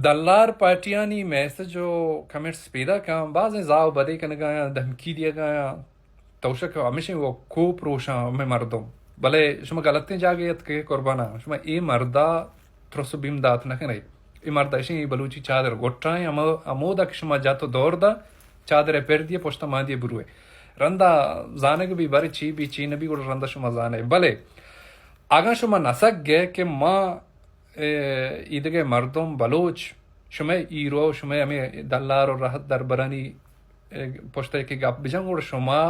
دلار پارٹیانی میسج و کمنٹس پیدا کن، بازیں زاو بدے کنگایاں، دھمکی دیگایاں، توشک ہمیشیں وہ کوپ روشاں ہمیں مردم۔ بلے شما غلطیں جاگے ات کہ قربانا، شما اے مردا ترس و بیم دات نہ کنے۔ اے مردا اشیں اے بلوچی چادر گٹائیں، ہمو-، ہمودا کہ شما جات و دور دا، چادر پر دیے پشت مان دیے بروے۔ رندا زانگ بھی بارے چی بھی چی نبی گڑا رندا شما زانے۔ بلے اگاں شما نسگ گئے کہ ما اے، ایدگہ مردم بلوچ، شمئے ہیرو، شمئے ہمے دلار و راہ دربرانی، اے، پشت ء کہ گپ بجن گڑا شما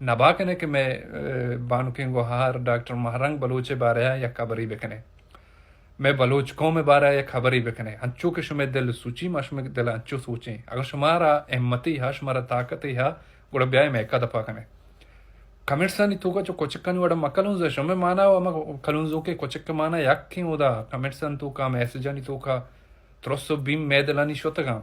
نبا کنے کہ مئے، اے، بانکیں گوہار ڈاکٹر مہرنگ بلوچ ء بارہ ء یک خبری بکنے، مئے بلوچ قوم ء بارہ ء یک خبری بکنے۔ انچو کہ شمئے دل سوچی، ما شمئے دل انچو سوچیں۔ اگر شمارا ہمتی ہا، شمارا طاقتی ہا، گڑا بیائے مئے کدپا کنے۔ کمنٹسانی توکا چو کچکانی وڑا مکلونز، شمئے مانا و ہما کلونزوکے کچک مانا یکیں۔ اودا کمنٹسانی توکا، میسجانی توکا ترس و بیم مئے دلانی شتگاں۔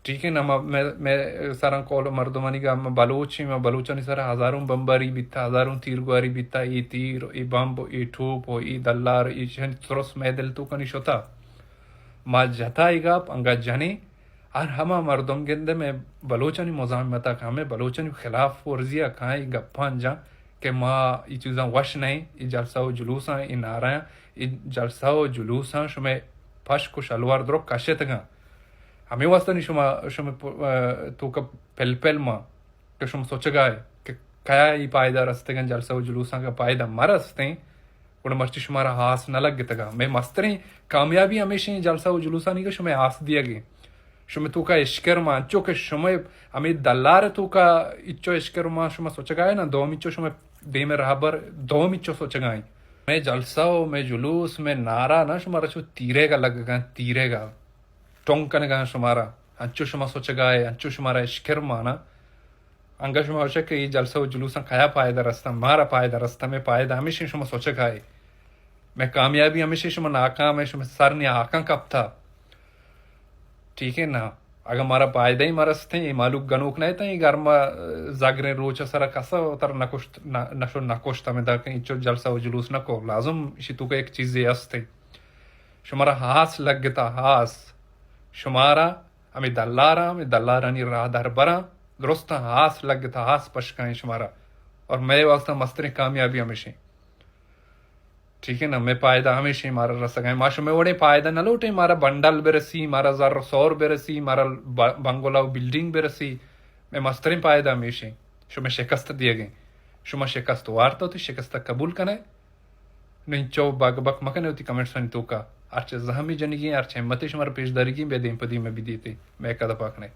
ٹھیک ہے نا، ما، مئے، مئے سراں کول مردمانی گا، ما بلوچ ایں، ما بلوچانی سرا ہزاروں بمباری بیتا، ہزاروں تیرگواری بیتا، اے تیر، اے بمب، اے ٹوپ، اے دلار، اے چنچ ترس مئے دل توکانی شتا۔ ما جتا اے گپ انگا جنیں، ہر ہما مردم گندے مئے بلوچانی مزاحمت ء کاں، مئے بلوچانی خلاف ورزی ء کاں، اے گپاں جاں کہ ما اے چیزاں وش نہ ایں، اے جلسہ و جلوساں، اے نعرہاں، اے جلسہ و جلوساں شمئے پشک و شلوار درو کشتگاں۔ ہمے واسطہ نی شما، شمئے پ-، ء، توکا پل پل ما کہ شما سوچگا ئے کہ کیا اے پائدہ رستگاں، جلسہ و جلوساں کہ پائدہ مرستیں، گڑا مرچی شمارا آس نہ لگتگا۔ مئے مستریں کامیابی ہمیشیں جلسہ و جلوسانی کہ شمئے آس دیگیں۔ شمئے توکا اشکر ما، انچو کہ شمئے ہمے دلار توکا اچو اشکر ما شما سوچگا ئے نا، دومی چو شمئے دیم رہبر دومی چو سوچگا ایں۔ مئے جلسہ و مئے جلوس، مئے نعرہ نا شمارا چو تیرے گا لگگا، تیرے گا ٹونگ کنگا شمارا۔ انچو شما سوچگا ئے، انچو شمارا اشکر مانا۔ انگا شما گوشے کہ اے جلسہ و جلوساں کیا پائدہ رستہ؟ مارا پائدہ رستہ، مئے پائدہ ہمیشیں شما سوچگا ئے۔ مئے کامیابی ہمیشیں شما ناکام ئے، شما سر نی ہاکاں کپتا۔ ٹھیک ہے نا؟ اگاں مارا پائدہ ہی مرستیں، اے مالوک گنوک نہ اتاں، اے گرما، ء، زگریں روچ سرا کسا وتر نکشت، نہ، نشو نکشت، ہمیں دا کہ انچو جلسہ و جلوس نکو۔ لازم اشی توکا ایک چیزے ہستیں۔ شمارا ہاس لگتا، ہاس۔ شمارا ہمے دلاراں، ہمے دلارانی راہ دربراں، درستاں آس لگتا، آس پشکائیں شمارا۔ اور مئے واسطہ مستریں کامیابی ہمیشیں۔ ٹھیک ہے نا، مئے پائدہ ہمیشیں مارا رسگائیں۔ ما شمئے وڑیں پائدہ نہ لوٹیں، مارا بنڈل برسی، مارا زر و سور برسی، مارا ب-، بنگلہ و بلڈنگ برسی۔ مئے مستریں پائدہ ہمیشیں۔ شمئے شکست دیگیں۔ شما شکست وارتا، وتی شکست قبول کنے۔ نوں انچو بک بک مکنے وتی کمنٹسانی توکا۔ ہرچ زہمی جنگی، ہرچ ہمتے شمارا پیش دارگی، بیا دیم پہ دیم بدیتے۔ مئے کدپا کنے۔